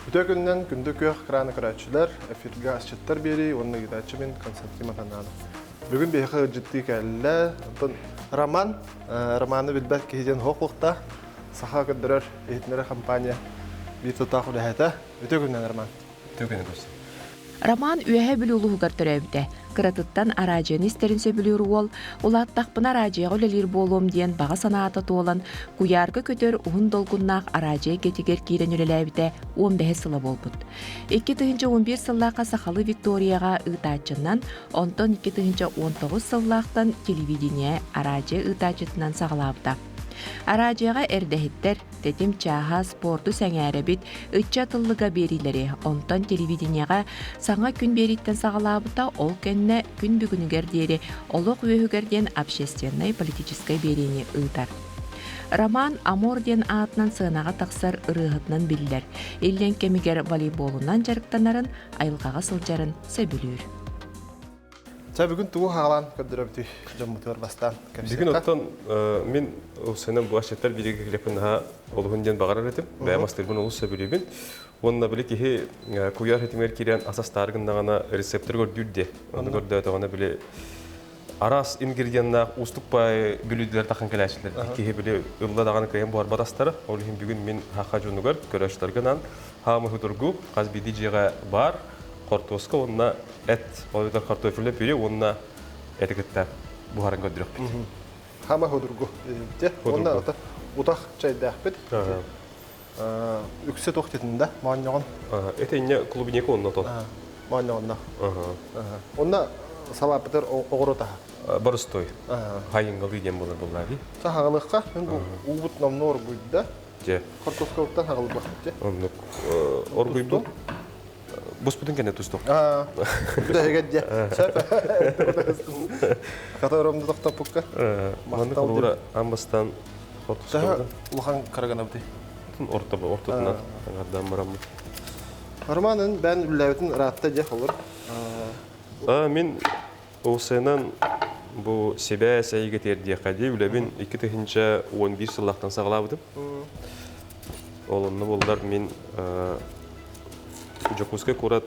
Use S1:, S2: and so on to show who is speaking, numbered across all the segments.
S1: Үтүө күнүнэн күндү күөх экраны көрөөччүлэр, эфиргэ асчыттар биэрии уонна ыытааччы мин Константин Матананов. Бүгүн биһиэхэ ыалдьыттыы кэллэ. Оттон Роман, Романы билбэт киһи диэн суох буолта. Саха көрдөрөр иһитиннэрэр компания биир тутаах үлэһитэ. Үтүө күнүнэн, Роман.
S2: Үтүө күнү көрсө.
S3: Роман Үөһээ Бүлүү улууһугар төрөөбүтэ. Кыратыттан араадьыйаны истэрин сөбүлүүр уол, улааттахпына араадьыйаҕа үлэлиир буолуом диэн баҕа санаата туолан, куйаарга көтөр уһун долгуннаах араадьыйа эйгэтигэр киирэн үлэлээбитэ 15 сыла буолбут. 2011 сыллаахха сахалыы Викторияҕа ыытааччынан, онтон 2019 сыллаахтан телевидение араадьыйа ыытааччытынан саҕалаабыта. Араадьыйаҕа эрдэһиттэр, тэтим чааһа, спорду сэҥээрэбит, ыччат ыллыга биэриилэри, онтон телевидениеҕэ саҥа күн биэрииттэн саҕалаабыта, ол кэннэ күн бүгүнүгэр диэри Олох үөһүгэр диэн общественнай-политическай биэриини ыытар. Роман Амор диэн аатынан сыанаҕа тахсар ырыаһытынан биллэр. Иллэҥ кэмигэр волейболунан дьарыктанарын, айылҕаҕа сылдьарын сөбүлүүр.
S1: Чэ, бүгүн тугу хаалаан көрдөрөбүтүй дьоммутугар бастаан
S2: кэпсиэххэ. Бүгүн оттон мин сэнэн бу асчыттар биригэ килеппин наһаа олуһун диэн баҕарар этим. Бэйэм астыырбын олус сөбүлүүбүн. Уонна били киһи куйаар ситимигэр киирэн ас астаары гыннаҕына рецепторы көрдүүр диэ. Ону көрдөөтөҕүнэ били араас ингредиеннаах уустук баай бүлүүдэлэр тахан кэлээччилэр. Киһи били ылла даҕаны кыайан буһарбат астара. Ол иһин бүгүн мин хаха дьонугар көрөөччүлэргэ анаан хаамы худургу хас биирдии дьиэҕэ баар хортуоска уонна эт, ол эбэтэр картофельное пюре уонна эти кытта буһаран көрдөрүөхпүт.
S1: Хама худургу диэбиттэ. Уонна утах чайдаахпыт. Үксэ туох титинда моонньоҕон.
S2: Это инне клубника онно тот.
S1: Моонньоҕонно. Онно салааппытар оҕуруот аһа.
S2: Боростой. Хайыҥгалыы диэн буолар буоллаа дии.
S1: Саһаҕалыахха мин бу уубут номнуо оргуйда.
S2: Дьэ.
S1: Хортуоскабыттан хаҕылбахпыт дьэ.
S2: Оннук оргуйбут. Буспутун кэннэ тустук.
S1: Бүтэһигэр дьэ. Сөп. Хата оромду тохтоппукка.
S2: Маннык холуура амбастан хортуска.
S1: Улахан караганабыты.
S2: Орто ортотунан аҥардаан бараммыт.
S1: Романын бэн үллээбитин ыраатта дьэ холур.
S2: Мин ОСНан бу сибээс эйгэ тиэрдиэххэ дии үлэбин 2011 сыллаахтан саҕалаабытым. Ол онно буоллар мин Дьокуускай куорат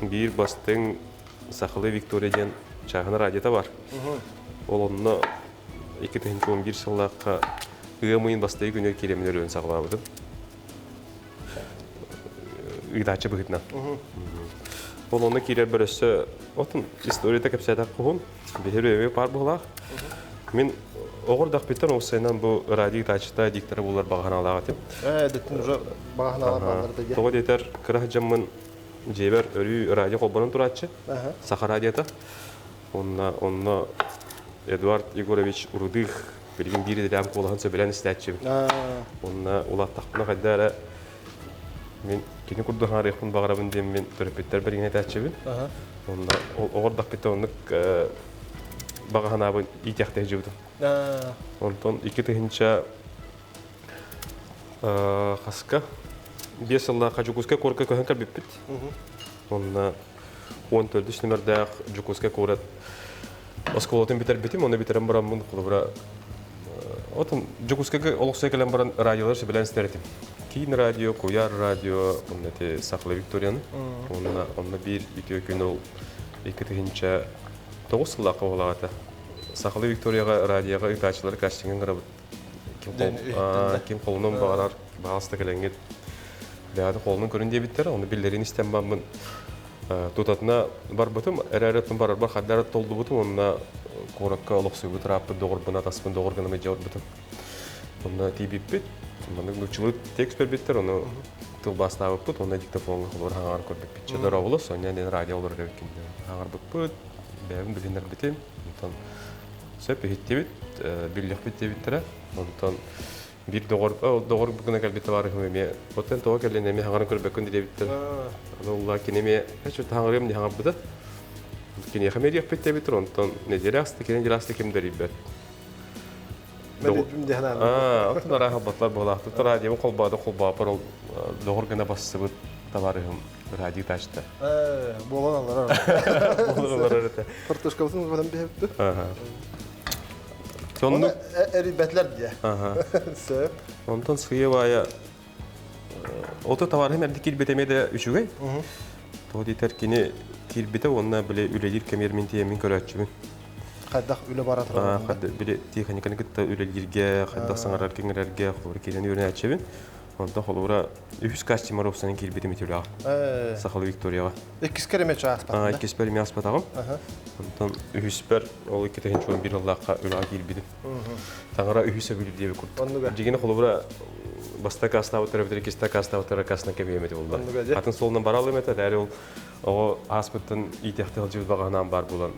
S2: биир бастыҥ сахалыы Виктория диэн чааһына радиота бар. Ол онно 2011 сыллаахха ыам ыйын бастакы күнүгэр киирэммин өлүөн саҕалаабытым. Ыытааччы быһыытынан. Ол онно киирэрбэр өссө отун историята кэпсээтэх куһун биһир өйөмү паар буолаах. Мин оҕор-дахпыттан уопсайынан бу радио ыытааччыта диктора буолар баҕа санаалаах этим.
S1: Ээ, уже баҕа санаалаах бааллар да
S2: Тоҕо диэтэр, кыра сылдьаммын дьиэбэр өрүү радио холбонон турааччы, Саха радиота. Онно, онно Эдуард Егорович Рудых билигин биир идэлээх куолаһын сөбүлээн истээччибин. Онно улааттахпына хайда эрэ мин кини курдук хаарыахпын баҕарабын диэн мин төрөппүттэрбэр иҥэн этээччибин. Онно оҕордохпуттан оннук баҕа санаабын иитиэхтээх дьыбытым. Онтон 2000 хаска 5 сыллаахха Дьокуускай куоракка көһөн кэлбиппит. Онно 14 нүмердээх Дьокуускай куорат оскуолатын бүтэрбитим. Оны бүтэрэн бараммын холобура отон Дьокуускайга олохсуйа кэлэн баран радиолар сөбүлээн истэр этим. Киин радио, Куйаар радио, онно ити Сахала Викторияны. Онно, онно биир үтүө күн ол 2009 сыллаахха буолаҕата. Сахалыы Викторияҕа радиоҕа ыытааччылары кастиҥҥа ыҥырабыт. Ким холунун баҕарар, баҕаста кэлэҥҥит бэйэҕит холунун көрүн диэбиттэр. Ону биллэрин истэн бараммын тутатына барбытым. Эрээри барарбар хардары толлубутум. Онно куоракка олохсуйбут ырааппыт доҕорбун, атаспын доҕор гынан илдьэ барбытым. Онно тиийбиппит. Маннык нууччалыы текст бербиттэр, ону тылбаастаабыппыт, онно диктофоҥҥа холобур хаҥаҕар көрбүппүт. Чэ, дорооболо, Соня диэн радио олорор эбиккин хаҥарбыппыт, бэйэбин билиһиннэрбитим. Онтон сөп иһиттибит, биллиэхпит диэбиттэрэ. Онтон биир доҕор доҕор гына кэлбит табаарыһым эмиэ оттон тоҕо кэллин эмиэ хаҥаран көрбөккүн диэбиттэр. Аны улла кини эмиэ чө таҥарыам дии хаҥарбыта. Киниэхэ эмиэ диэхпит диэбиттэр, онтон нэдиэлэ аста, кини нэдиэлэ аста ким да эрийбэт. Оттон арааһа батлар буолаахтар. Радиобын холбоото холбооппор ол доҕор гына бассыбыт табаарыһым радио таачта.
S1: Буолан аларар.
S2: Буолан аларар этэ.
S1: Картошкабытын ылбатан биһэбит. Сонно эрийбэтлэр дии. Сөп.
S2: Онтон сыйа баайа. Ото товарым эрди киирбит эмиэ да үчүгэй. Тоҕо диэтэр кини киирбитэ уонна били үлэлиир кэмигэр мин тиийэммин көрөөччүбүн.
S1: Хайдах үлэ бара турар?
S2: Били тиэхиньикэни кытта үлэлииргэ, хайдах саҥарар киҥирэргэ холобура киирэн үөрэнээччибин. Онтон холобура үһүс костюмар уопсанан киирбитим ити үлэҕэ. Сахалыы Викторияҕа.
S1: Иккискэр эмэ ааспатаҕым.
S2: Иккиспэр эмиэ ааспатаҕым. Онтон үһүспэр ол 2011 сыллаахха үлэҕэ киирбитим. Таҥара үһүс өбүлүр диэби курдук. Дьигини холобура бастакы астаабыттара эбэтэр иккисте астаабыттара касынан кэбиһиэм этэ буолла. Атын суолунан баралым этэ, эрээри ол оҕо ааспыттан иитиэхтэ сылдьыбыт баҕаһынаан баар буолан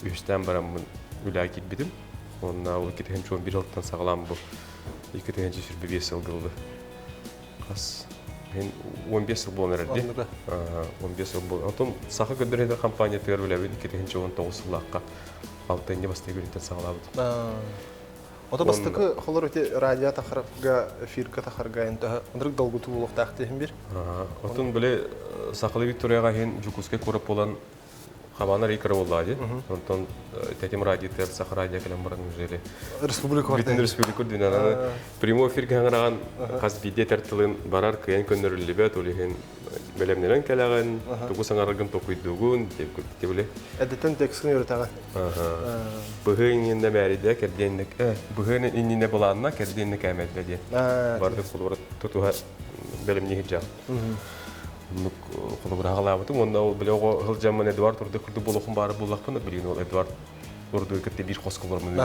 S2: үһүстээн бараммын үлэҕэ киирбитим. Уонна ол 2011 сылтан саҕалаан бу 2025 сылга ылды. Хас мин 15 сыл буолан эрэрди. 15 сыл буолан. Отон Саха көрдөрөр компаниятыгар үлэбин 2019 сыллаахха алтынньы бастакы күнүттэн саҕалаабытым.
S1: Ото бастакы холор ити радио тахарга эфирга тахарга энтөһө ынырык долгутуу буолуохтаах диэһин бир.
S2: Отун били Сахалыы Викторияҕа иһин Дьокуускай куорат буолан хабаана рейкера буоллаа дии. Онтон тэтим радиотыгар Саха радио кэлэн баран уже
S1: Республика
S2: бүтүн республика үрдүнэн аны прямой эфиргэ хаҥыраҕан хас биирдии этэр тылын барар кыайан көннөрүллүбэт, ол иһин бэлэмнэнэн кэлэҕин, тугу саҥараргын толкуйдуугун диэбит курдук били.
S1: Эдэтэн текстин үөрэтэҕин.
S2: Быһыы иннинэ мээрийдэ кэрдиэнник быһыы иннинэ былаанна кэрдиэнник кээмэйдэ диэн. Барды холобура тутуһа бэлэмнии сылдьаҕын. Оннук холобура аҕалаабытым уонна ол били оҕо сылдьаммын Эдуард Урдук курдук буолуохум баара буоллахпына билигин ол Эдуард Урдугу кытта биир хоско олороммун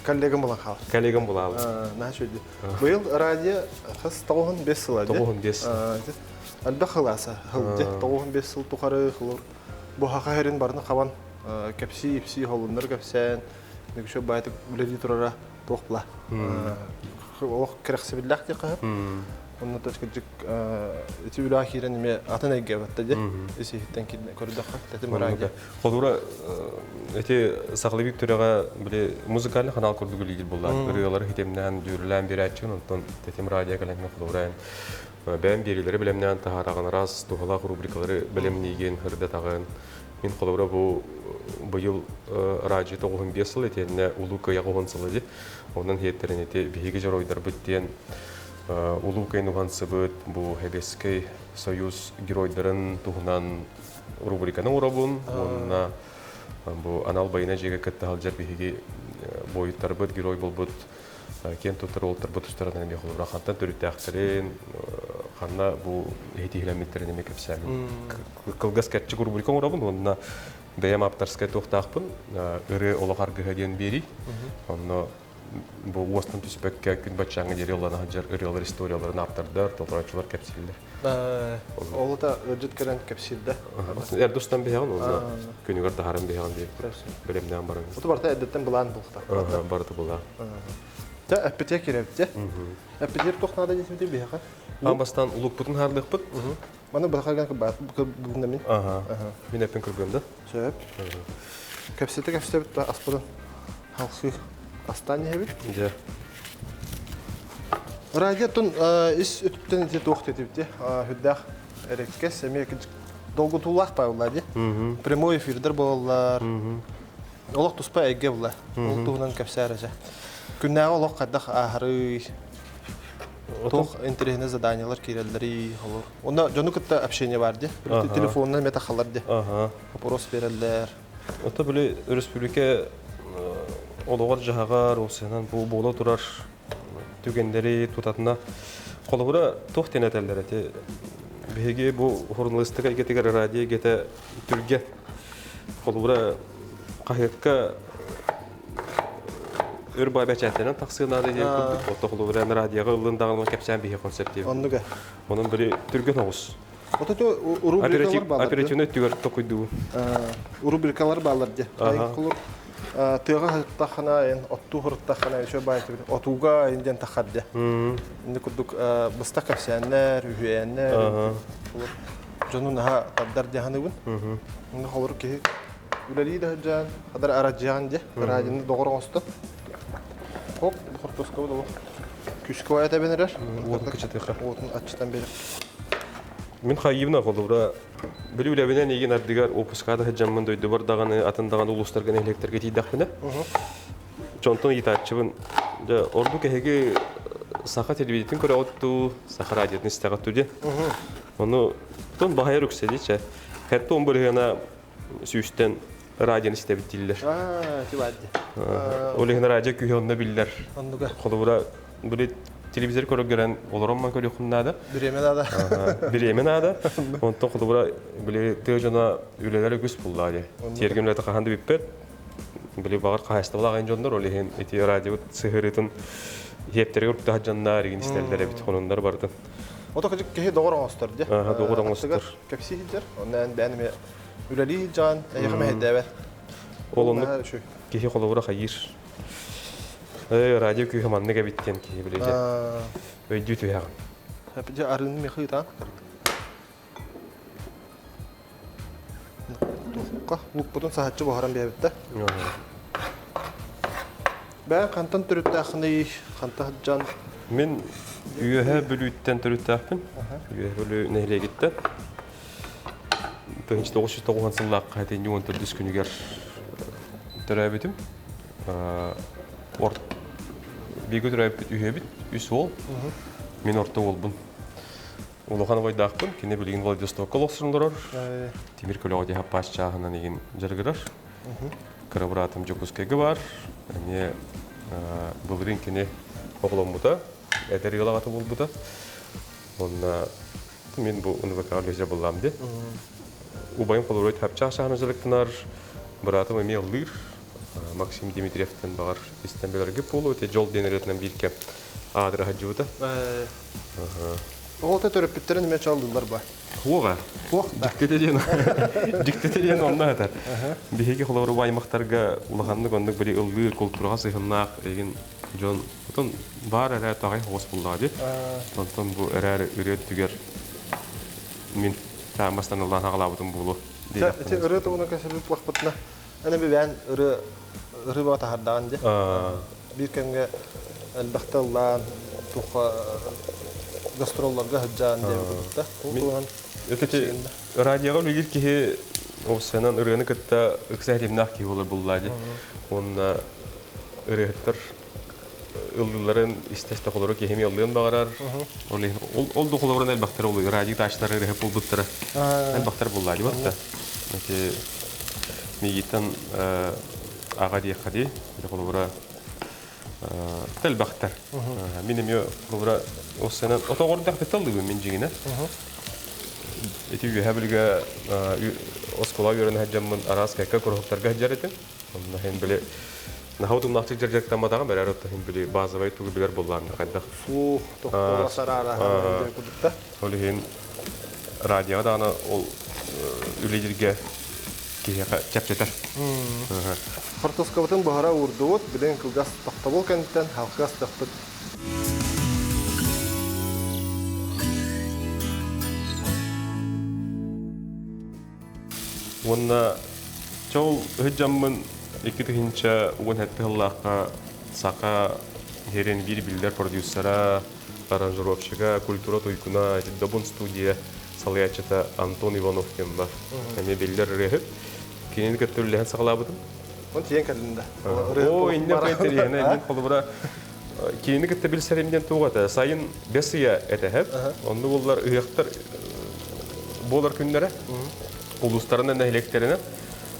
S1: Коллегам буолан хаалар.
S2: Коллегам буолаабыт.
S1: Наһаа үчүгэй. Быйыл радио хас 95 сыла дии.
S2: 95.
S1: Элбэх сылааса. 95 сыл тухары хылыр. Бу хаха хэрин барыны хабан кэпсии-ипсии холуннар кэпсээн нүкшө баайтык үлэлии турара туох була. Олох кэрэхсэбиллээх диэххэ сөп. Онно кырдьык ити үлэҕэ киирэн эмиэ атын эйгэ батта дии. Ис иһиттэн көрдөххө тэтим радио.
S2: Холура эти сахалыы Викторияҕа били музыкальный канал курдук үлэлиир буолла. Ырыалары хитимнээн, дьүөрүлээн биэрээччигин, онтон тэтим радио кэлэн холура бэйэм биэриилэри бэлэмнээн таһаараҕын, араас туһалаах рубрикалары бэлэмниигин, ырдатаҕын. Мин холобура бу быйыл радио 95 сыл итиэннэ Улуу Кыайа 10 сыла дии. Онон иһиэттэрин ити биһиги дьоруойдарбыт диэн Улуу Кыайын уһансыбыт бу Сэбиэскэй Союз геройдарын туһунан рубриканы оҥоробун уонна бу анал байына дьиэгэ кытта сылдьар биһиги буойуттарбыт, герой буолбут киэн туттар уолаттарбыт тустарынан эмиэ холобура хантан төрүттээхтэрин, ханна бу иһитиилэммиттэрин эмиэ кэпсээмин. Кылгас кэрчик рубрика оҥоробун уонна бэйэм ааптарскай туохтаахпын ырыа олох аргыһа диэн биэрии. Онно бу уостан түспэккэ күн баччааҥҥа диэри ыллана сылдьар ырыалар историяларын ааптардар, толорооччулар кэпсииллэр.
S1: Ол да ыалдьыт кэлэн кэпсиир да?
S2: Эрдэ устан биһэҕин уонна күнүгэр таһааран биһэҕин диэбит бэлэмнээн баран.
S1: Оту барыта эрдэттэн былаан буолта.
S2: Барыта былаан.
S1: Тэ эппитиэ кирэбит Эппитиэр туох наада диэтим биһиэхэ?
S2: Аан бастаан улукпутун хаарлыахпыт.
S1: Маны быһахарган кырбаат мин.
S2: Мин эппин кырбыам да?
S1: Сөп. Кэпсэтэ кэпсэбит да аспытын халсыы астаан иһэбит.
S2: Дьэ.
S1: Радиоттан ис өттүттэн ити туох диэтибит үрдээх эрэккэс эмиэ долгутуулаах павла ди. Прямой эфирдер буолаллар. Олох туспа эйгэ була. Ол туһунан кэпсээр эже. Күннээҕи олох хайдах ааһарый? Туох интэриэһинэй заданиелар киирэллэрий? Олор. Онно дьону кытта общение бар ди. Телефонунан эмиэ тахаллар ди. Вопрос берэллэр.
S2: Ото били өрөспүүбүлүкэ олоҕор-дьаһаҕар, уопсайынан бу буола турар түгэннэри тутатына холобура туох диэн этэллэр эти биһиги бу журналистика эйгэтигэр радио эйгэтэ түргэн холобура хаһыакка өр баа бэчээттэнэн тахсыа наада диэн курдук отто холобура радиоҕа ыллын даҕаны кэпсээн биһи концепт
S1: Оннуга.
S2: Онон били түргэн оҕус.
S1: Ото рубрикалар баалар.
S2: Оперативный өттүгэр токуйдуу.
S1: Рубрикалар баалар дии. Холур тыаҕа сырыттаххына, эн оттуу сырыттаххына, еще баай отууга эн диэн тахар дии. Инни курдук быстах кэпсээннэр, үһүйээннэр, дьону наһаа тардар дии саныыбын. Инни холур киһи үлэлии да сылдьан, хадар арадьыаҕын дии, радионы доҕор оҥостон. Хоп, хортуоскабыт олох күүскэ уойа тэбэн эрэр.
S2: Уотун кычатыахха.
S1: Уотун аччытан биэрэр.
S2: Мин хайыыбына холобура били үлэбинэн игин ардыгар опускаада сылдьаммын дойдубар даҕаны атын даҕаны улуустарга нэһилиэктэргэ тиийдэхпинэ дьонтон ыйытааччыбын дьэ ордук эһиги Саха телевидениетин көрөҕүт дуу, Саха радиотын истэҕит дуу диэн. Ону тон баһайар үксэ дии чэ. Хэттон бырыһыана сүүстэн радионы истэбит дииллэр.
S1: Аа, ти баар дии.
S2: Ол иһин радио күүһэ онно биллэр.
S1: Оннуга.
S2: Холобура, били телевизор көрөргөрөн олорон көрүөххүн наада.
S1: Бириэмэ наада.
S2: Бириэмэ наада. Онтон холобура, били тыа дьоно үлэлэр үгүс буллаа дии. Тиэргэн үлэтэ хаһан да бүппэт. Били баҕар хаһаайыстыбалаах эн дьоннор, ол иһин ити радиобут сыһырыытын иэптэригэр уктаһа дьонноор игин истэллэр эбит, хонуннар бардын.
S1: Ото кыжык киһи доҕор оҥостор дии.
S2: Аха, доҕор оҥостор.
S1: Кэпсии сылдьар. Онно эн бэйэн эмиэ үлэлии сылдьаҕын, эйиэхэ мэһэйдээбэт.
S2: Ол оннук киһи холобура хайыыр. Радио күүһэ маннык эбит диэн киһи билэ өйдүү түһэҕин.
S1: Дьэ арыыны миэхэ ыытаан. Туохха лукпутун саһаччы буһаран биэбиттэ. Бэйэн хантан төрүттээххиний, ханта сылдьан?
S2: Мин Үөһээ Бүлүүттэн төрүттээхпин. Үөһээ Бүлүү нэһилиэгиттэн. 1990 сыллаахха этинньи 14 күнүгэр төрөөбүтүм. Орт бииргэ төрөөбүппүт үһүөбүт, үс уол. Мин орто уолбун. Улахан убайдаахпын, кини билигин Владивостокка олохсун олорор. Тимир көлөҕө диэхэ паас чааһынан игин дьарыгырар. Кыра быраатым Дьокуускайга баар. Эмиэ былырыын кини оҕоломмута, эдэр ыал аҕата буолбута. Онно мин бу НВК-ҕа үлэһэ буллаам дии. Убайым холобура хапчаах чааһынан дьарыктанар, быраатым эмиэ ыллыыр. Максим Дмитриевтэн баҕар истэн билэргит буолуо, ити дьол диэн ырыатынан бииргэ аадыра сылдьыбыта.
S1: Оҕото төрөппүттэрин эмиэ чаллыыллар ба?
S2: Хуоҕа.
S1: Хуох да.
S2: Дьиктитэ диэн дьиктитэ диэн онно этэр. Биһиги холобур аймахтарга улаханнык оннук били ыллыыр култуураҕа сыһыннаах эгин дьон отон баар эрэ таҕай хоҕус буллаҕа дии. Онтон бу эрээр ырыа өттүгэр мин таамастан ыллаан хаҕалаабытым буолуо.
S1: Ити ырыа туһунан кэсэбит буолбутуна, аны бэбээн ырыа ырыа таһардаҕын дии. Биир кэмҥэ элбэхтэ ыллаан, туохха гастролларга сылдьаан диэбит курдукта. Ол туһунан
S2: Ити радиоҕа үлэлиир киһи офсенан ырыаны кытта ыкса ситимнээх киһи буолар буллаа дии. Уонна ырыаһыттар ыллыылларын истэ-истэ холору киһи ыллыан баҕарар. Ол иһин ол да холобурун элбэхтэр ол радио таачтары ырыаһыт буолбуттара элбэхтэр буллаа дии барта. Ити миигиттэн аҕа диэххэ дии. Ити холобура элбэхтэр. Мин эмиэ холобура оссанан отоҕордох биталлыбын мин дьиҥинэ. Ити үөһэ билгэ оскуола үөрэнэ сылдьаммын араас кэккэ куруһуктарга сылдьар этим. Онно иһин били наһаа утумнаахтык дьарыктамматаҕым эрээр оттон иһин били базовай тугу билэр буоллаҕым хайдах.
S1: Суох, тохтоло сараара курдукта.
S2: Ол иһин радиоҕа даҕаны ол үлэлииргэ киһиэхэ чэпчэтэр.
S1: Хортуоскабытын буһара уурдубут, билигин кылгас тохтобул кэнниттэн халкы астыахпыт.
S2: Уонна чол ыһыдьаммын 2017 сыллаахха саха иһэрин биир биллэр продюсера, аранжировщига, культура туйгуна, Добун студия салайааччыта Антон Иванов диэн бар. Эмиэ биллэр ырыаһыт. Кинини кытта үлэлэһэн саҕалаабытым.
S1: Он тиийэн кэллин да.
S2: Оо, иннэ интэриэһинэй. Мин холобура кинини кытта билсэрим диэн туох этэ? Сайын бэс ыйа этэһэп. Онно буоллар ыһыахтар буолар күннэрэ. Улуустарынан, нэһилиэктэринэн.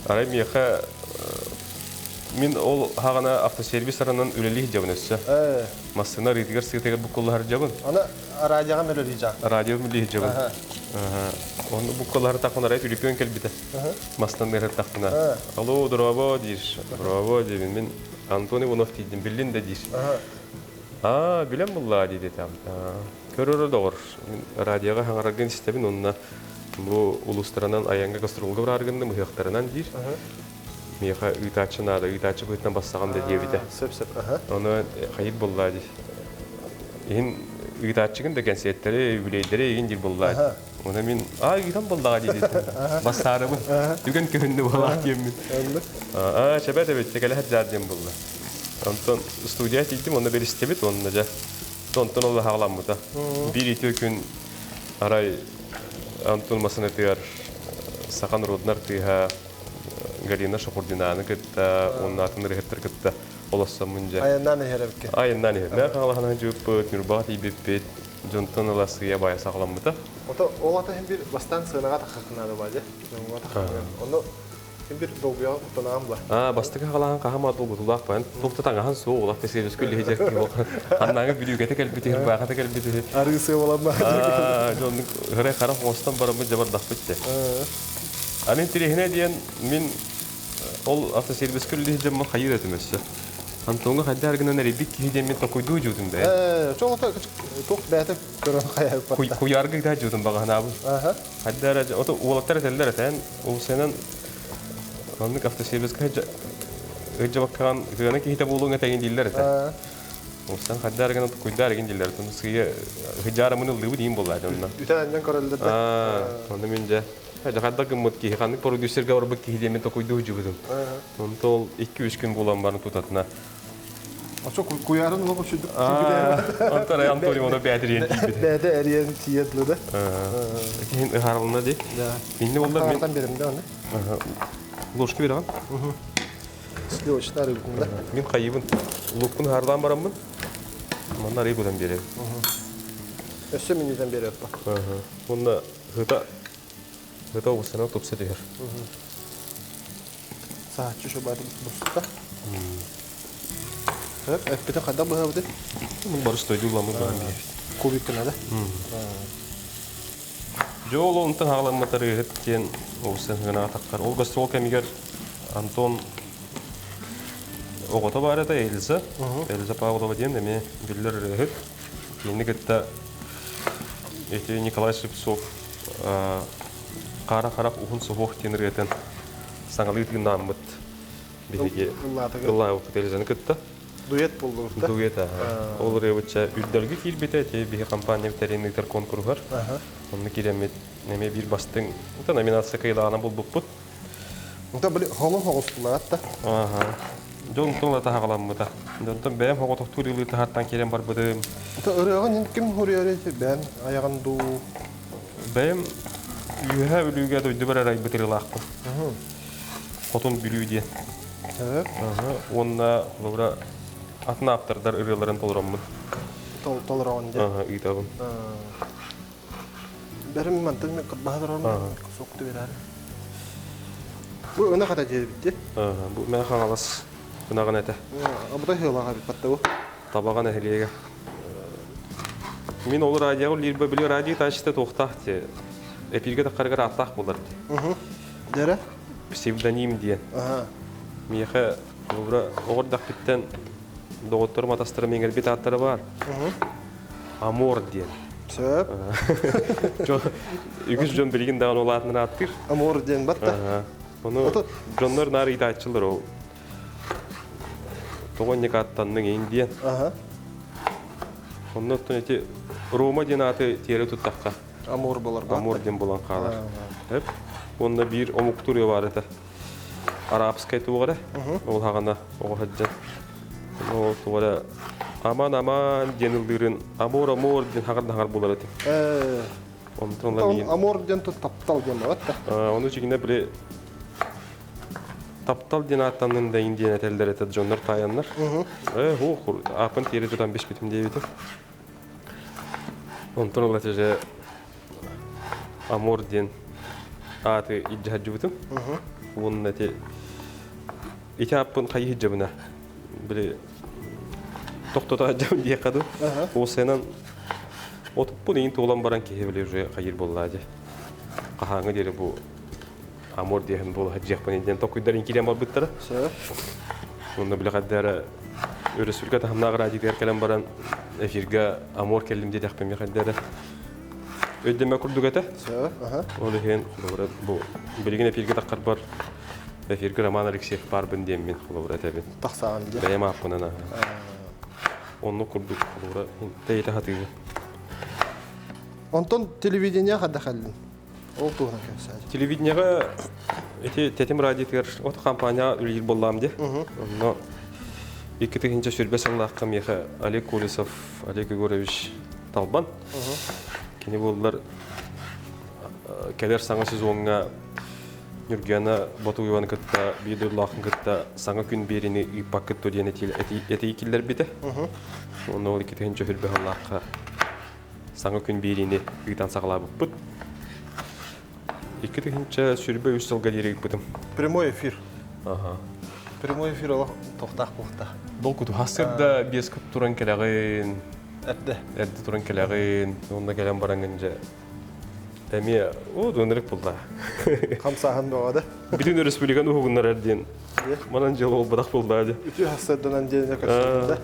S2: Арай миэхэ мин ол хаҕана автосервис аранан үлэлии сылдьабын өссө. Массыына арыытыгар сыытыгар буккуллаһар дьабын.
S1: Аны радиоҕа мөлөлүү
S2: Радио мөлөлүү дьабын. Оны буккуллаһар тахпын арай түлүпүөн кэлбитэ. Мастан ыһыттахпына. Алло, дорообо диир. Дорообо диибин. Мин Антон Иванов тиийдим, биллин да диир. Аа, билэн буллаа дии там. Көрөрө доҕор. Мин радиоҕа хаҥараргын истэбин, онно бу улуустарынан айаҥҥа гастролга барааргынным, ыһыахтарынан диир. Миэхэ ыытааччы наада, ыытааччы быһыытынан бассаҕам да диэбитэ.
S1: Сөп-сөп.
S2: Ону хайыт буллаа дии. Иһин ыытааччыгын да кэнсиэттэри, үбүлүөйдэри игин диир буллаа. Оны мин аа ыытан буллаҕа дии Бассаарыбын. Түгэн көһүннү буолаах диэммин. Аа чэбэт эбит, кэлэһэр дьаар диэн булла. Онтон студия тиийдим, онно беристибит, онно дьэ онтон ол хаҕаламмыта. Биир үтүө күн арай Антон масынатыгар саха норуотун артыыһа Галина Шахурдинаны кытта, уонна атын ырыһыттар кытта. Олоссоммун дьэ.
S1: Айаннаан иһэр эбиккин.
S2: Айаннаан иһэр. Мэ хаҥалаһан дьыппыт, Ньурбаҕа тиийбиппит, дьонтон ыла сыыйа баайа саҕаламмыта.
S1: Ото ол ата иһин бир бастаан сыанаҕа таххаххын наада баа дьэ. Дьоҥҥо таххаххын. Ону иһин бир долгуйаҕын куттанаҕын була.
S2: Аа, бастакы хаҕалаһан хаһан долгутуулаах баян туох да таҥаһан суох улах тесиэбискү лиһи дьэр ханнааҥы бүлүүгэтэ кэлбит үһү, ырбаахата кэлбит үһү.
S1: Арыы сыабаламма.
S2: Аа, дьон ырай хара оҥостон бараммыт дьабардахпыт дьэ. Аны интириэһинэ диэн мин Ол автосервиска үлэлиир дьоммун хайыыр этим өссө. Антоҥҥа хайдах гынан эрийбит киһи диэммин токуйдуу дьуутум бэйэ.
S1: Ээ, чоҕото туох бэйэтэ көрөн хайаабыппатта.
S2: Куйаарга ыытаа дьуутум баҕаһынаабын. Хайда эрэ ото уолаттар этэллэр этэн, улсенан оннук автосервиска ыдьабаккаҕан кыана киһитэ буолуоҥ этэҥин дииллэр этэ. Улсан хайда эрэ гынан токуйдаар игин дииллэр. Сыыйа ыдьаарамын ыллыыбыт иин буоллаа дьонно.
S1: Үтэн анньан көрөллөр да.
S2: Онно мин дьэ Хайдах гыммыт киһи, ханнык продюсерга барбыт киһи диэммин токуйдуу сылдьыбытым. Онто ол 2-3 күн буолан баран тутатына.
S1: Очо куйаарын олох үчүдүк
S2: Онтон Антонио оны бээтириэн тиийбит.
S1: Бээтэ эриэн тиийэт да.
S2: Киһин ыһаарылына ди. Инни боллар мен
S1: Антан берем да оны.
S2: Ложка бераҕын.
S1: Сливочный арыыбытын да.
S2: Мин хайыбын. Лукпун ыһаардаан бараммын. Манна арыы кутан биэрэбин.
S1: Өссө минньитэн биэрэбит ба.
S2: Уонна Ыта ыта оҕустана тупса түһэр.
S1: Сааччы шубаты буста. Хөп, эппитин хайдах быһабытый?
S2: Бу барыс дойдуламмыт баһан биэбит.
S1: Кубиккына да?
S2: Дьэ ол онтон хаҕаламмыт ырыаһыт диэн оҕустан гына таххар. Ол гастрол кэмигэр Антон оҕото баар этэ Эльза. Эльза Павлова диэн эмиэ биллэр ырыаһыт. Кинини кытта ити Николай Слепцов Хаара харах уһун суһуох диэн ырыатын саҥалыы тыыннааммыт биһиги ыллаабыппыт Эльзаны кытта.
S1: Дуэт буоллубут да?
S2: Дуэт, Ол ырыабытча үрдэлгэ киирбитэ, ити биһи компания тэрин ыытар конкурһар. Онно киирэммит эмиэ биир бастыҥ номинация кыайылааҕынан булбуппут.
S1: Онто били холун хоҕустулаат да.
S2: Ааха. Дьон тыл таһаҕаламмыта. Дьонтон бэйэм хоҕотохтуур ыылыы таһаттан киирэн барбытым.
S1: Ото ырыаҕын ким хуруйар бэйэм айаҕын дуу?
S2: Бэйэм Үөһээ Бүлүүгэ дойдубар эрайбыт ырыалаахпын. Хотун Бүлүү диэн. Уонна холобура атын ааптардар ырыаларын толороммун.
S1: Толороҕун диэн.
S2: Ыытабын.
S1: Бэрим мантан мен кырбаһа турарым суохту бераары. Бу ынах ата диэбитти.
S2: Бу Мэҥэ Хаҥалас ынаҕын этэ.
S1: Абытай сыалаах эбит батта бу.
S2: Табаҕа нэһилиэгэ. Мин ол радиоҕа үлэлиирбэ били радио таачыта туохтаах ти эпииргэ таххарыгар ааттаах буолар ти.
S1: Дэрэ?
S2: Псевдоним диэн. Миэхэ холобура оҕордахпыттан доҕотторум атастарым иҥэрбит ааттара баар. Амор диэн.
S1: Сөп.
S2: Үгүс дьон билигин даҕаны ол аатынан ааттыыр.
S1: Амор диэн батта.
S2: Ону дьоннор наар ыйытааччылар ол. Тоҕо инник ааттанныҥ иин диэн. Онно оттон ити Рома диэн ааты тиэрэ туттахха.
S1: Амур болар.
S2: Амур диэн булан хаалар. Эп. Уонна биир омуктуур бар этэ. Арабскай туох эрэ. Ол хаҕана оҕо сылдьан. Ол туох эрэ аман аман диэн ыллыырын амур амур диэн хаҕар хаҕар булар этим.
S1: Онтон амур диэн тут таптал диэн бар
S2: да. Ону чигинэ били таптал диэн ааттаннын да диэн этэллэр этэ дьоннор таайаннар. Э, ху ааппын тиэри тутан биспитим диэбитим. Онтон ыла же Амур диэн ааты илдьэ сылдьыбытым. Уонна ити ити ааппын хайыы сылдьабына били тохтото сылдьабын диэххэ дуу. Уосайынан отуппун иин туолан баран киһи били уже хайыыр буоллаа дии. Хаһааҥҥа диэри бу Амур диэһин буола сылдьыахпын диэн токуйдарын киирэн барбыттара. Уонна били хайда өрөспүүбүлүкэ таһымнаах радиотыгар кэлэн баран эфиргэ Амур кэллим диэтэхпин миэхэ эрэ өйдөмө курдук этэ. Ол иһин холобура бу билигин эфиргэ таххарбар эфиргэ Роман Алексеев баарбын диэммин холобура этэбин.
S1: Тахсаҕын диэн.
S2: Бэйэм ааппынан аха. Оннук курдук холобура тэйитэ сатыыбын.
S1: Онтон телевидение хадда кэллин? Ол туһунан кэпсээчи.
S2: Телевидениеҕэ ити Тэтим радиотыгар от компания үлэлиир буоллаам дии. Онно 2020 сыллаахха миэхэ Олег Колесов, Олег Егорович Талбан. Кини буоллар кэлэр саҥа сезоҥҥа Ньургуяна Ботуеваны кытта биир дойдулаахын кытта саҥа күн биэриини ыыппаккыт дуо диэн этии киллэрбитэ. Онно ол 2020 сыллаахха саҥа күн биэриини ыытан саҕалаабыппыт. 2023 сылга диэри ыыппытым.
S1: Прямой эфир.
S2: Аха.
S1: Прямой эфир олох тохтаах буолта.
S2: Долгуту хасырда биэс туран кэлэҕин.
S1: Эрдэ.
S2: Эрдэ туран кэлэҕин. Онно кэлэн бараҥын дьэ Эмиэ оо ынырык булла.
S1: Хамсааһын бөҕө да.
S2: Бүтүн өрөспүүбүлүкэни уһугуннарар диэн. Манан дьыала буолбатах буоллаа дии.
S1: Үтүө хасырданан диэнэ көрсөбүт да.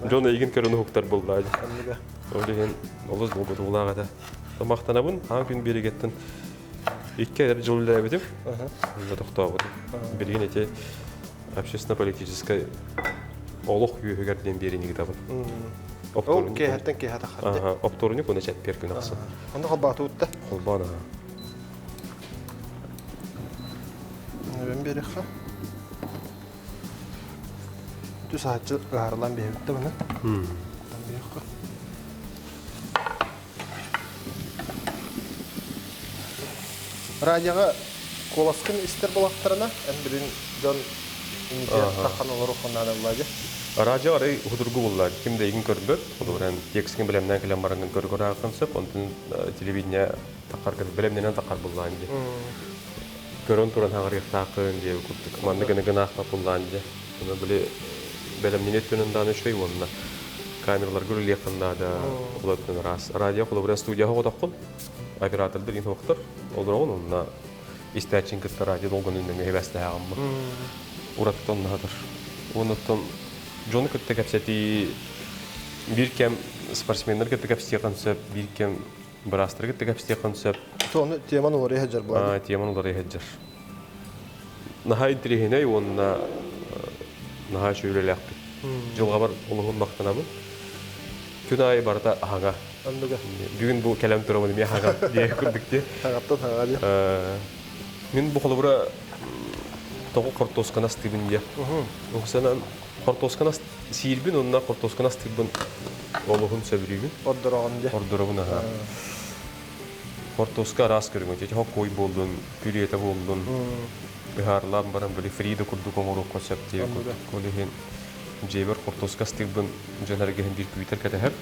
S2: Дьон эйигин көрөн уһуктар буоллаа дии. Ол иһин олус долгутуулаах этэ. Махтанабын, аан күн биэригэттэн икки эдэр дьыл үлэлээбитим. Онно тохтообутум. Билигин ити общественно-политическай олох үөһүгэр диэн биэриини ыытабын.
S1: Ол киэһэттэн киэһэ таххар.
S2: Оптуорунньук уонна чэппиэр күн ахсын.
S1: Онно холбоотуутта?
S2: Холбоон аха.
S1: Нөбөн биэриэххэ. Түс аһаччы ыһаарылаан биэбиттэ маны. Биэххэ. Радиоҕа куоласкын истэр буолахтарына, эн билин дьон инникигэ таххан олоруоххун наада буолла дии.
S2: Радио арай худургу булла, ким да игин көрбөт, холобуран текстин бэлэмнээн кэлэн бараҥҥын көргөр сөп, онтон телевидение таххаргын бэлэмнэнэн таххар буллаан дии. Көрөн туран хаҕарыахтааххын дии курдук. Маннык гына гынаахпа буллаан дии. Оны били бэлэмнэнии өттүнэн даҕаны үчүгэй уонна камераларга үлэлиэххин наада, ол өттүнэн араас. Радио холобура студияҕа оҕотоххун, оператордар инһуохтар олороҕун онно истээччиҥ кытта радио долгунун нөҥүө сибээстэһэҕиммын. Ураттан наһатар. Уоннаттан дьону кытта кэпсэтии биир кэм спортсменнар кытта кэпсэтиэххин сөп, биир кэм быраастары кытта кэпсэтиэххин сөп.
S1: Ону теманы уларыйа сылдьар буолар.
S2: Теманы уларыйа сылдьар. Наһаа интэриэһинэй уонна наһаа үчүгэй үлэлээхпит. Дьылҕабар олуһун махтанабын. Күн аайы барыта аһаҥа.
S1: Оннуга.
S2: Бүгүн бу кэлэн турабын эмиэ аһаҥа диye курдук дии.
S1: Хаҥаттан хаҥа дии.
S2: Мин бу холобура тоҕо хортуосканы астыыбын диye. Оксанан хортуосканы сиирбин уонна хортуосканы астыырбын олуһун сөбүлүүбүн.
S1: Ордороҕун дии.
S2: Ордоробун аһаа. Хортуоска араас көрүҥэ, ити хоккой буоллун, пюрета буоллун, ыһаарылаан баран били фрида курдук оҥоруохха сөп диэн курдук. Ол иһин дьиэбэр хортуоска астыырбын дьон эргэһин биир күүтэр кэтэһэр.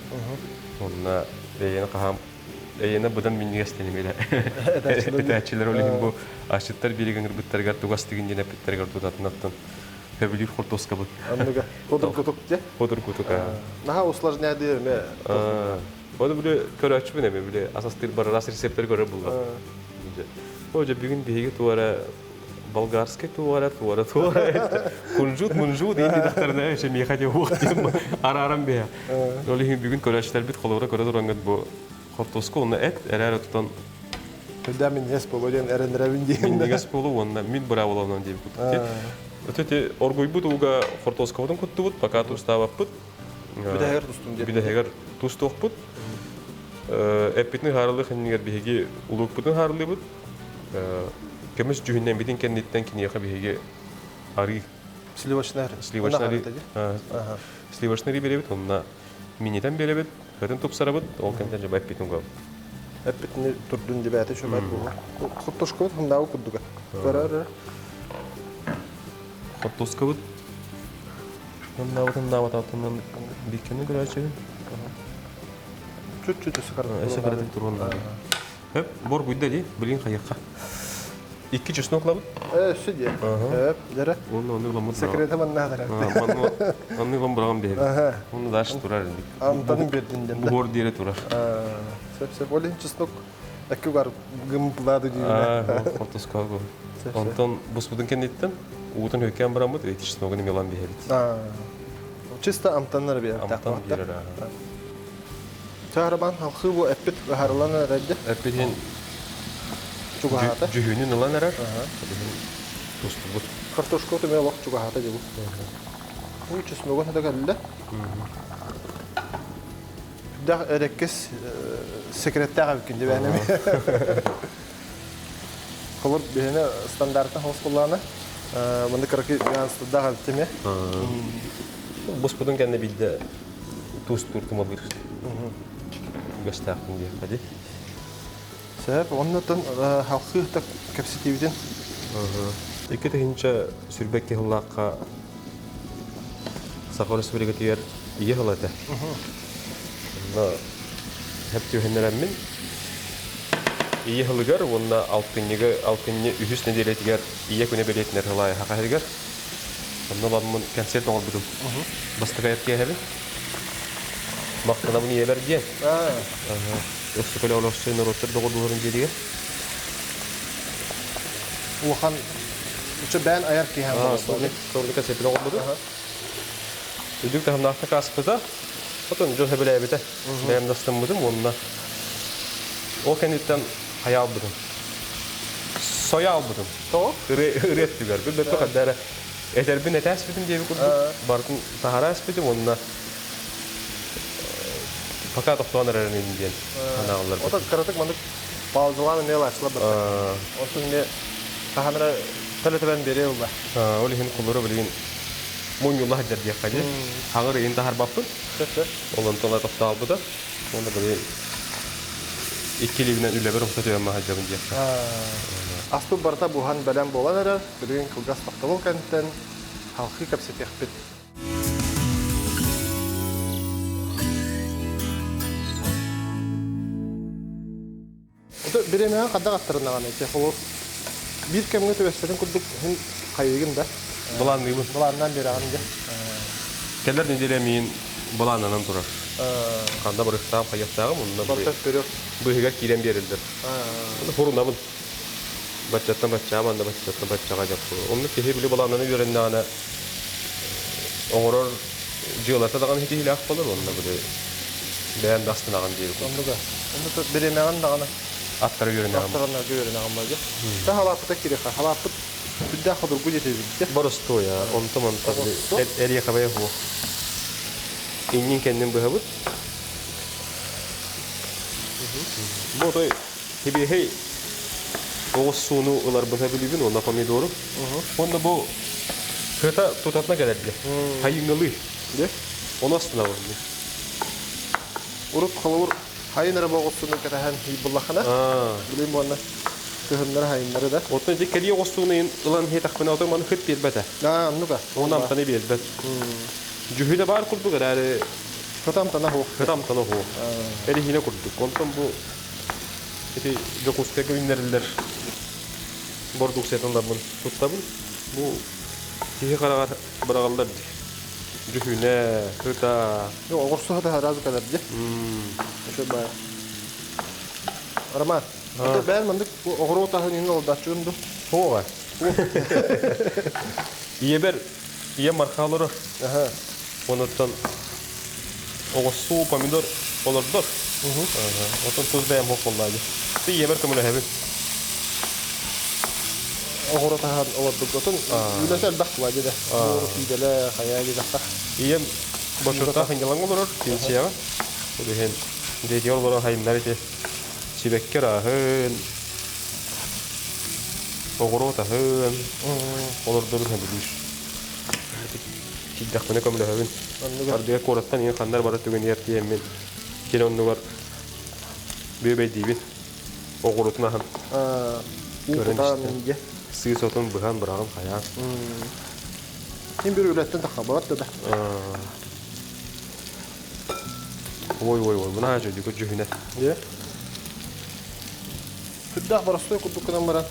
S2: Онно эйиэнэ хаһаам эйиэнэ быдан минньигэстэним илэ. Этээччилэр ол иһин бу асчыттар биириг ыҥырбыттарыгар тугу астыгын диэн эппиттэригэр тутатынаттан сөбүлүүр хортуоскабыт.
S1: Оннуга. Кудургутук дьэ.
S2: Кудургутук.
S1: Наһаа усложняды эмэ.
S2: Оны били көрөөччүбүн эми били ас астыыр барараас рецептери көрөр булла. О дьэ бүгүн биһиги туора болгарский туора туора туора кунжут мунжут диэн дахтарына еще миэхэ диэ уох диэн арааран биһэ. Ол иһин бүгүн көрөөччүлэрбит холобура көрө турангыт бу хортуоска уонна эт эрээр тутан
S1: Когда минньигэс буолуо диэн эрэнэрэбин диэн.
S2: Минньигэс буолуо уонна мин быраабыланан диэбит курдук. Өтө оргуйбут ууга хортуоскабытын куттубут, пока тустаабаппыт.
S1: Бүтэһигэр тустум диэн.
S2: Бүтэһигэр тустуохпут. Эппитин ыһаарылыах иннигэр биһиги улуукпутун ыһаарылыыбыт. Көмүс дьүһүннэммитин кэнниттэн киниэхэ биһиги арыы
S1: сливочный
S2: сливочный сливочный арыы биэрэбит уонна минитэн биэрэбит, хытын тупсарабыт, ол кэнниттэн дьэ эппитин угабыт.
S1: Эппитини турдун дибээтэ шөмөр буолуо. Хортошкобут хандаабы курдуга. Көрөр.
S2: Хортуоскабыт Оннаабытын бииккэни көрөөччүбүн.
S1: Чуть-чуть өссө
S2: Өссө кыратык туруон наада. Хөп, боргуйда дии, билин хайыахха. Икки чеснок ылабыт.
S1: Өссө дии. Хөп, дьэрэ.
S2: Уонна оннук ламмыт.
S1: Секрета манна
S2: Оннук лам быраҕан биһэбит. Онну дальше турар.
S1: Амтанын бердин дем.
S2: Буһуор диэри турар.
S1: Сөп, сөп. Ол чеснок экки бар гымплады диибинэ.
S2: Хортуска Онтон буспутун кэнниттэн уутун хөккөөн бараммыт эти чесногун эмиэ ылан биһэбит.
S1: Чисто амтаннар биэр.
S2: Амтан биэрэр.
S1: Чаарабан халхыы бу эппит ыһарылан эрэрди.
S2: Эппитин
S1: чугаһаата.
S2: Дьүһүнүн ылан эрэр. Тустубут.
S1: Картошка түмэ олох чугаһаата дьыбы. Бу чесногун хата кэллэ. Дах эрэккис секреттээх эбиккин дибээнэми. Холор биһиэнэ стандартан хос куллаана. Манна кыракый нюанстардаах эбит эмиэ.
S2: Буспутун кэннэ биирдэ туустуур тумалыыр үгэстээхпин диэххэ дии.
S1: Сөп, оннуттан халхыы так кэпсэтиибитин.
S2: 2022 сыллаахха Саха Өрөспүүбүлүкэтигэр ийэ сыла этэ. Онно сөп түһэннэрэммин ийэ сылыгар уонна алтынньыга алтынньы үһүс нэдиэлэтигэр ийэ күнэ бэлиэтинэр сылаайа Саха сиригэр. Онно ыламмын концерт оҥорбутум. Бастакы айар киэһэбин. Махтанабын ийэбэр диэн. Өссө көлө олорсуй норуоттар доҕордууларын дьиэтигэр.
S1: Улахан Үчө бээн айар киһи
S2: буолуо. Сордук концертин оҥорбутум. Үрдүк таһымнаахтык ааспыта. Отон дьон сөбүлээбитэ. Бэйэм да астыммытым уонна ол кэнниттэн хайа албытым. Сойо албытым.
S1: Тоҕо?
S2: Ырыа өттүгэр. Билбэппэ ханна эрэ этэрбин этээспитим диэби курдук барытын таһара эспитим уонна пока тохтоон эрэрин диэн санаалар.
S1: Ото кыратык маннык паузалаан эмиэ ылааччылар барда. Онтон эмиэ хаһан эрэ төлөтөбөн биэриэ ылла.
S2: Ол иһин кулура билигин мунньулла сылдьар диэххэ дии. Хаҥыр ыйын таһарбаппын. Ол онтон ыла тохтообута. Уонна билигин икки илиибинэн үлэбэр умса түһэн сылдьабын диэххэ.
S1: Аспыт барыта буһан бэлэм буолан эрэр. Билигин кылгас тохтобул кэнниттэн халхыы кэпсэтиэхпит. Ото бириэмэҕин хайдах аттарынаҕын эти холобур биир кэмҥэ түбэспэтин курдук иһин хайыыгын да?
S2: Былаанныыбын.
S1: Былааннаан биэрэҕин дьэ.
S2: Кэлэр нэдиэлэ миин былааннанан турар. Ханна барыахтаах, хайыахтааҕым онно
S1: Барыта вперед.
S2: быыһыгар киирэн биэрэллэр. Хурунабын. Баччаттан баччаҕа, манна баччаттан баччаҕа дьаппы. Оннук киһи били былааннана үөрэннэҕинэ оҥорор дьыалата даҕаны ситиһиилээх буолар уонна били бэйэм да астынаҕын диир курдук.
S1: Оннуга. Онно бириэмэҕин даҕаны
S2: аттара үөрэнэҕин.
S1: Аттарынарга үөрэнэҕин баҕа. Та халааппыта кириэхэ. Халааппыт сүрдээх ходургу диэтибит.
S2: Боростуой онтон онтон эриэхэбэй суох. Иннин кэннин быһабыт. Бу отой Хибиэһэй оҕус сууну ыларбын сөбүлүүбүн уонна помидору. Уонна бу сыта тутатына кэлэргэ. Хайыҥылыы.
S1: Дьэ.
S2: Ону астынабын.
S1: Урут холобур хайын эрэ оҕус сууну кэтэһэн буллаххына, билим уонна кыһыннары хайыннары да.
S2: Оттон ити кэлии оҕус сууну ылан иһиэтэхпинэ, отой маны хыт биэрбэтэ.
S1: Аа, оннук
S2: Оны амтаны биэрбэт. Дьүһүнэ баар курдук эрээри
S1: Хыт амтана суох.
S2: Хыт амтана суох. Эриһинэ курдук. Онтон бу Ити Дьокуускайга үүннэриллэр бородууксуйатын ыларбын туттабын. Бу киһи хараҕар быраҕыллар дии. Дьүһүнэ, сыта.
S1: Оҕурсу сыта араас кэлэр дии. Ошо баар. Роман, это бэйэн маннык оҕуруот аһын иһин олордооччугун ду?
S2: Суоҕа. Ийэбэр ийэм марха олорор. Онуттан Оҕурсуу, помидор олордор. Отон тус бэйэм суох буоллаа дии. Ти ийэбэр көмөлөһөбүн.
S1: Оҕуруо таһан олордук. Отон үлэсэ элбэх була дии да. Буору киидэлэ, хайа диэтэххэ.
S2: Ийэм бочуоттаах сынньалаҥ олорор пенсияҕа. Ол иһин дьиэтигэр олорон хайыннар ити сибэкки ырааһын, оҕуруот аһын олордорун сөбүлүүр. Киирдэхпинэ көмөлөһөбүн. Ардыгар куораттан иһин ханна эрэ барар түгэнигэр тиийэммин кини оннугар бүөбэйдиибин. Оҕурутун аһан
S1: көрөн истэн.
S2: Сыыс отун быһан быраҕан хайаан.
S1: Ким bir үлэттэн таххабат да.
S2: Ой ой ой, мына дьүһүнэ дьүһүнэ.
S1: Дьэ. Сүрдээх боростуой курдук гынан баран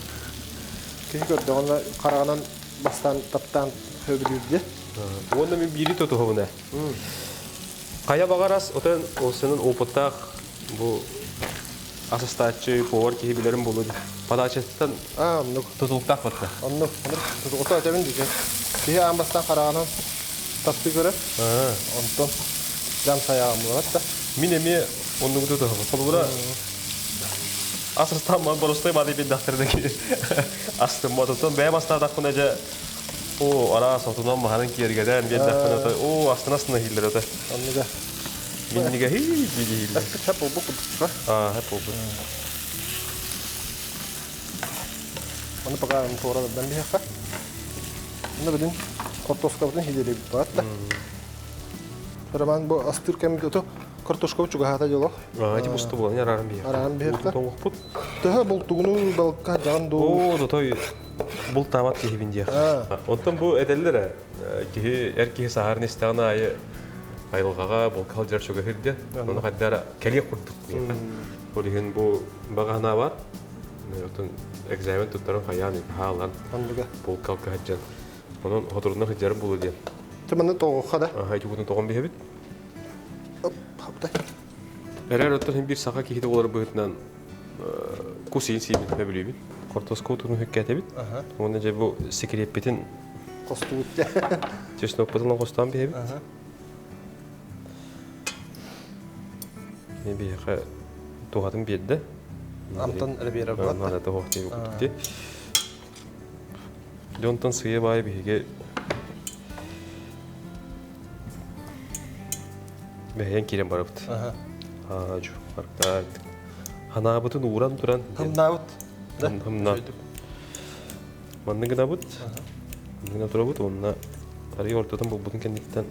S1: киһи көрдөҕүнэ хараҕынан бастаан таптаан сөбүлүүргэ.
S2: Уонна мин биири тутуһабын ээ. Хайа баҕарас отон осенын опыттаах бу ас астааччы повар киһи билэрим буолуо дии. Подачаттан
S1: оннук
S2: тутулуктаах батта.
S1: Оннук. Тутулуктаах этэбин дии. Киһи аан бастаан хараҕынан таптыы көрөр. Онтон дьам сайаҕын булар да.
S2: Мин эмиэ оннугу тутуһабын. Холобура ас астаамман боростой баады бирдахтарына астыммат. Оттон бэйэм астаатахпына дьэ оо араас отунан маһанын киэргэтэн биэрдэхпинэ ото оо астына астына иһиллэр ото.
S1: Оннуга.
S2: Миннигэ хии дии иһиллэр.
S1: Хэп буолбут курдук.
S2: Аа, хэп буолбут.
S1: Ону пока туора тардан биһиэхэ. Онно билин хортуоскабытын хилиэлэбит баат да. Роман бу астыыр кэммит ото. Картошка чугаһаата дьолох.
S2: Ити бусты буолан арааран биһиэхэ.
S1: Арааран биһиэхэ.
S2: Тоҥохпут.
S1: Төһө бултугуну балыкка дьаҕан дуу?
S2: Оо, дотой бултаабат киһибин диэх. Оттон бу этэллэр киһи эр киһи саһарын истэҕин аайы айылҕаҕа булка сылдьар чугаһыр диэн. Ону хайдара кэлиэх курдук миэхэ. Ол иһин бу баҕа бар. Оттон экзамен туттаран хайаан хаалан булка сылдьан. Онон хоторунан сылдьарым буолуо диэн.
S1: Тыманы тоҕуха да.
S2: Аха, ити кутун тоҕон биһэбит. Эрэр оттон син биир саха киһитэ буолар быһыытынан кус иин сиибин сөбүлүүбүн. Хортуоска утуну хүккээтэбит. Уонна дьэ бу секреппитин
S1: хостубут.
S2: Чеснокпутун хостоон биһэбит. Биһиэхэ туһатын биэрдэ.
S1: Амтан эрэ биэрэр буолла.
S2: Наада туһах диэби курдук Дьонтон сыыйа-баайа биһиги бэһийэн киирэн барабыт. Аажу, арда ханаабытын ууран туран
S1: Хымнаабыт. Да?
S2: Хымна. Манны гынабыт. Гына турабыт уонна арый ортотун булбутун кэнниттэн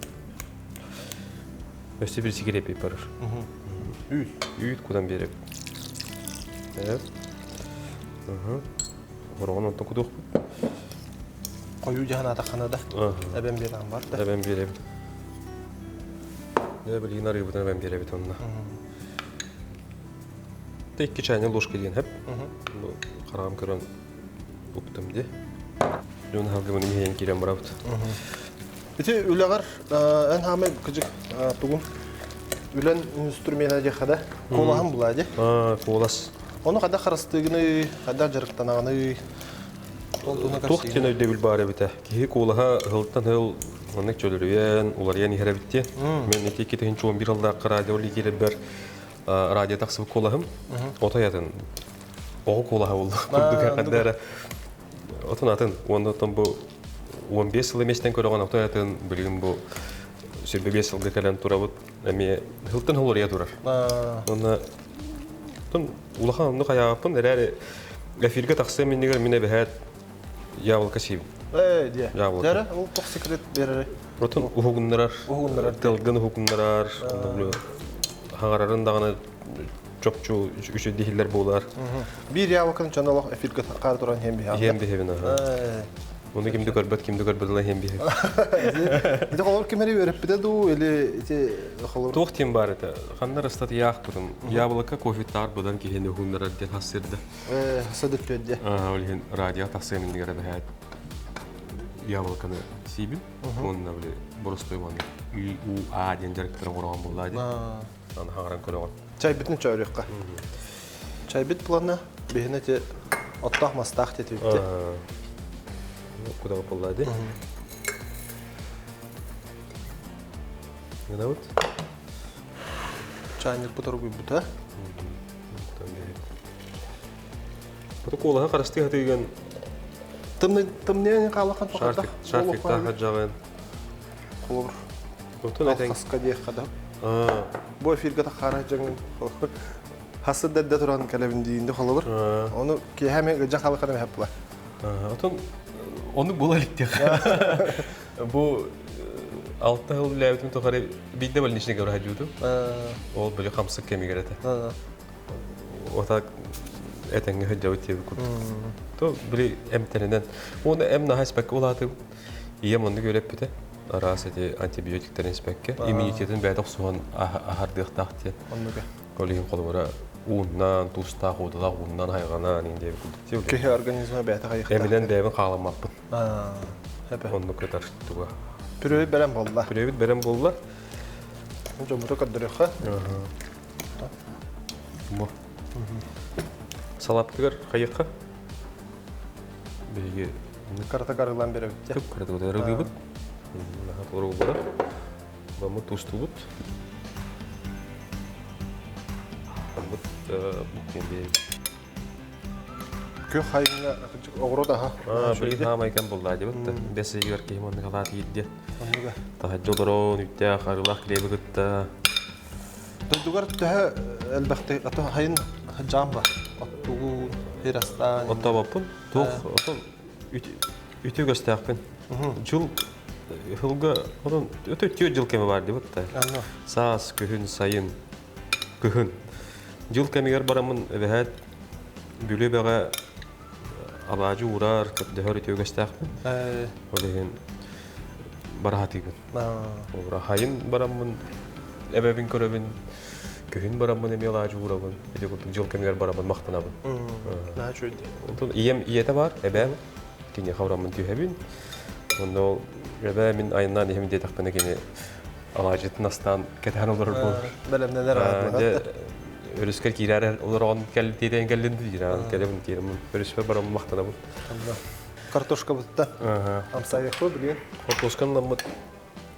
S2: өссө bir сигаретпит барар.
S1: Үүт.
S2: Үүт кутан биэрэбит. Evet. Хороҕон онтон кутуохпут.
S1: Хойуу дьаһанаатаххына да эбэн биэрэҕин бар да.
S2: Эбэн биэрэбит. Дьэ билигин арыыбытын эбэн биэрэбит онно. Та икки чайный ложка диэн хэп. Бу хараҕым көрөн уктум ди. Дьон халгымын иһэн киирэн барабыт.
S1: Ити үлэҕэр эн хаамай кыдьык тугун үлэн инструмена диэххэ да куолаһын булаа ди.
S2: Куолас.
S1: Ону хайдах харыстыыгыный, хайдах дьарыктанаҕыный?
S2: Туох диэн өйдөбүл баар эбитэ? Киһи куолаһа ыһылтан ыһыл маннык чөлүрүйэн, уларыйан иһэр эбит дии. Мен ити 2011 сыллаахха радио киирэрбэр радио тахсыбыт куолаһым отой атын оҕо куолаһа буолла курдук ханна эрэ отун атын уонна оттон бу 15 сыл эмиэстэн көрөҕүн отой атын билигин бу 25 сылга кэлэн турабыт эмиэ ыһылтан уларыйа турар уонна Оттон улахан оннук хайаабаппын эрээри эфиргэ тахсыам иннигэр мин эбэһээт яблоко сиибин.
S1: Ээ диэ.
S2: Яблоко.
S1: Дьэрэ, ол туох секрет биэрэрий?
S2: Отон уһугуннарар.
S1: Уһугуннарар.
S2: Тылгын уһугуннарар. Хаҥарарын даҕаны чопчу үчүгэй иһиллэр буолар.
S1: Биир яблоканы чон олох эфиргэ хаар туран иһэн биһиэхэ.
S2: Иһэн биһэбин аха. Оны кимди көрбөт, кимди көрбөт ыла иһэн биһэбин.
S1: Ити холор ким эрэ үөрэппитэ дуу или ити холор
S2: Туох тиэн баар этэ? Ханна ыстатыйаах бутум. Яблоко кофе таар будан киһини уһуннарар диэн хассырда.
S1: Садыт дьэ.
S2: Ол иһин радио тахсыам иннигэр эбэһээт яблоконы сиибин. Уонна били боростуой маннык Ü, У, А диэн дьарыктары оҥороҕон буоллаа дии. Аны хаҥаран көрөҕүн.
S1: Чайбытын чөөрүөххэ. Чайбыт плана биһини ити оттоох мастаах диэтибит.
S2: Кудаҕа буоллаа дии. Гынабыт.
S1: Чайникпыт оргуйбута.
S2: Бу куолаһы харыстыы хатыыгын
S1: Тымныйан хаалахан
S2: шарфик шарфиктаах хаджаҕын.
S1: Холобур.
S2: Отун этең.
S1: Хаска диэххэ да. Бу эфиргэ тахаара дьаҥын хасы дэрдэ туран кэлэбин диинди холобур. Ону киэһэ мен ыдьан халыкан эһэп була.
S2: Отун ону була иликтиэх. Бу алта сыл үлээбитим тухары биирдэ больничныйга бараһадьуутум. Ол били хамсык кэмигэр этэ. Ота этэҥҥэ сылдьабыт диэбит курдук. То били эмтэринэн. Уонна эм наһаа испэккэ улаатым. Ийэм оннук үөрэппитэ. Араас эти антибиотиктарын испэккэ. Иммунитетын бэйэтэ охсуһан аһардыахтаах диэн.
S1: Оннуга.
S2: Ол иһин холобура ууннан, туустаах уудалаах ууннан хайҕанан иин диэбит курдук.
S1: Киһи организма бэйэтэ хайыахтаах.
S2: Эминэн бэйэбин хааламмаппын.
S1: Эпэ.
S2: Оннук кытар туга.
S1: Пүрүөбүт бэлэм буолла.
S2: Пүрүөбүт бэлэм буолла.
S1: Дьоммуту көрдөрүөххэ.
S2: Бу. Салаптыгар хайыахха? Биһиги
S1: Карата карылан беребит.
S2: Көп карата ырылыыбыт. Наха толору буолар. Баммыт тустубут. Баммыт буккун биэбит.
S1: Күөх хайыҥҥа оҕуруот аһа.
S2: Билигин хаамай кэм буллаа диэбит да. Бэс ыйыгар киһи маннык халаат иирдиэ. Таһырдьа олорон, үттээх, арыылаах килиэби кытта.
S1: Дойдугар төһө элбэхтик аты хайын дьаам бар? Оттугун, хирастаан.
S2: Оттообоппун. Туох отон үтүө көстөөхпүн. Жыл сылга отон өтө үтүө жыл кэмэ бар диэбит да. Саас, күһүн, сайын. Кыһын. Дьыл кэмигэр бараммын эбэһээт Бүлүү бэҕэ алаадьы уурар, көрдөһөр үтүө үгэстээхпин. Ол иһин бара сатыыбын. Хайын бараммын эбэбин көрөбүн, күһүн бараммын эмиэ алаадьы уурабын. Ити курдук дьыл кэмигэр бараммын махтанабын.
S1: Наһаа үчүгэй.
S2: Онтон ийэм ийэтэ баар, эбээм. Киниэхэ бараммын түһэбин. Онно ол эбээ мин айаннаан иһэбин диэтэхпинэ кини алаадьытын астаан кэтэһэн олорор буолар.
S1: Бэлэмнэнэр
S2: Дьэ өрүскэр киирээр олороҕун кэл тиэтэйэн кэллин диир кэлэбин тиэрэмин өрүспэр бараммын махтанабын.
S1: Картошкабытта амсайыахпы билигин.
S2: Картошканы ламмыт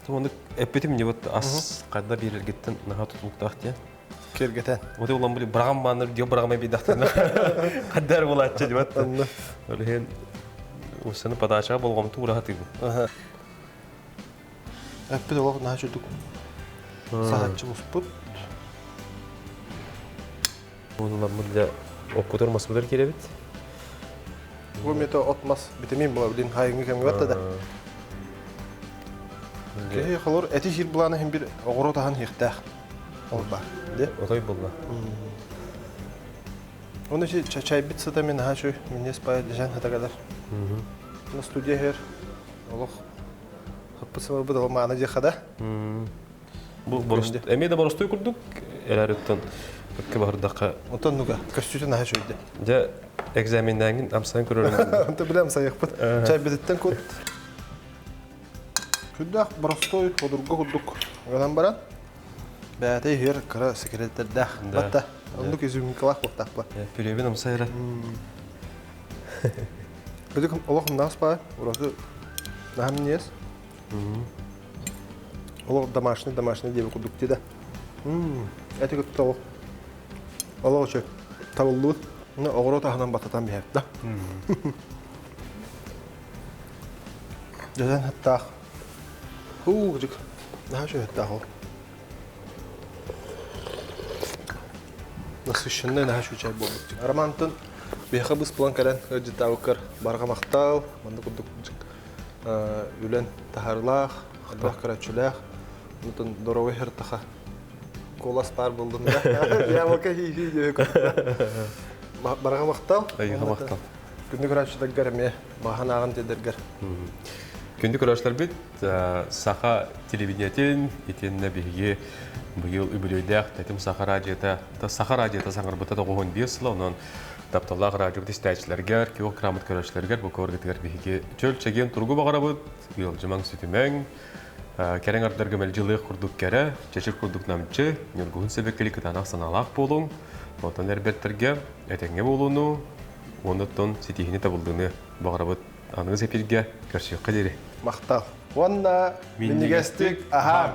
S2: оннук эппитим не вот ас хайда биэрэргиттэн наһаа тутулуктаах диэн.
S1: Киэргэтэн.
S2: Вот улам били бырагам бааннар дио бырагамай бидахтана. Хаддар булааччы дибат. Ол иһин усаны подачаға болҕомто уура сатыыбын.
S1: Эппит олох наһаа чудук. Саһаччы буспут.
S2: Унуламмыт дьэ оппутар маспытар кирэбит.
S1: Бу мето от мас витамин була билин хайыҥҥы кэмҥэ батта да. Киһи холор эти сир былаана хим бир оҕуруот аһын хихтээх. Ол бар. Де?
S2: Отой булла.
S1: Оны си чачайбит сыта мен наһаа чүй миннес пай дежан хатагалар. На студия хер олох хаппысымы бу маана дьахада.
S2: Бу эмиэ да боростуой курдук эрээриттэн өккө баһырдахха.
S1: Онтон нуга көстүүтэ наһаа үчүгэй.
S2: Дьэ экзаменнээҥин амсайан көрөрүм.
S1: Онто билэ амсайыахпыт. Чайбытыттан кут. Күрдээх боростуой подурга курдук гынан баран бэйэтэ иһэр кыра секреттердээх. Батта оннук изюминкалаах буолтаахпа.
S2: Пүрүөбүн амсайра.
S1: Бөдүк олох умнаас баа ураты наһам ниэс. Олох домашний домашний диэби курдук дии да. Эти кытта олох олох үчүгэй табыллыбыт. Оҕуруот аһынан бататан биһэр да. Дьэдэн хаттаах. Хуу, дьик. Наһаа үчүгэй хаттаах ол. Насыщенный наһаа үчүгэй буолбут. Романтын биһиэхэ быс булан кэлэн ыалдьыттаабыккар барҕа махтал, манна курдук үлэн таһарылаах, элбэх көрөөччүлээх, онтон доровой хыртаха куолас баар булдун да. Яблоко хи-хи диэки Барҕа махтал.
S2: Айыга махтал.
S1: Күндү көрөөччүлэргэр эмиэ баһан ааҕан тиэрдэргэр.
S2: Күндү көрөөччүлэрбит, саха телевидениетин итиэннэ биһиги быйыл үбүлүөйдээх Тэтим Саха радиота, Саха радиота саҥарбыта 95 сыла, онон тапталлаах радиобыт истээччилэргэр, киох крамот көрөөччүлэргэр бу көргүтүгэр биһиги чөл чэгиэн туругу баҕарабыт, ыалдьымаҥ сүтүмэҥ, кэрэҥ ардарга мэлдьи лыах курдук кэрэ, чэчир курдук намчы, ньургуһун сэбэккили кытаанах санаалаах буолуҥ, онтон эрбэттэргэ этэҥҥэ буолууну, уонна ситиһини табыллыыны баҕарабыт. Аныгы эпиргэ көрсүөххэ диэри.
S1: Махтал. Уонна минньигэстик аһаан!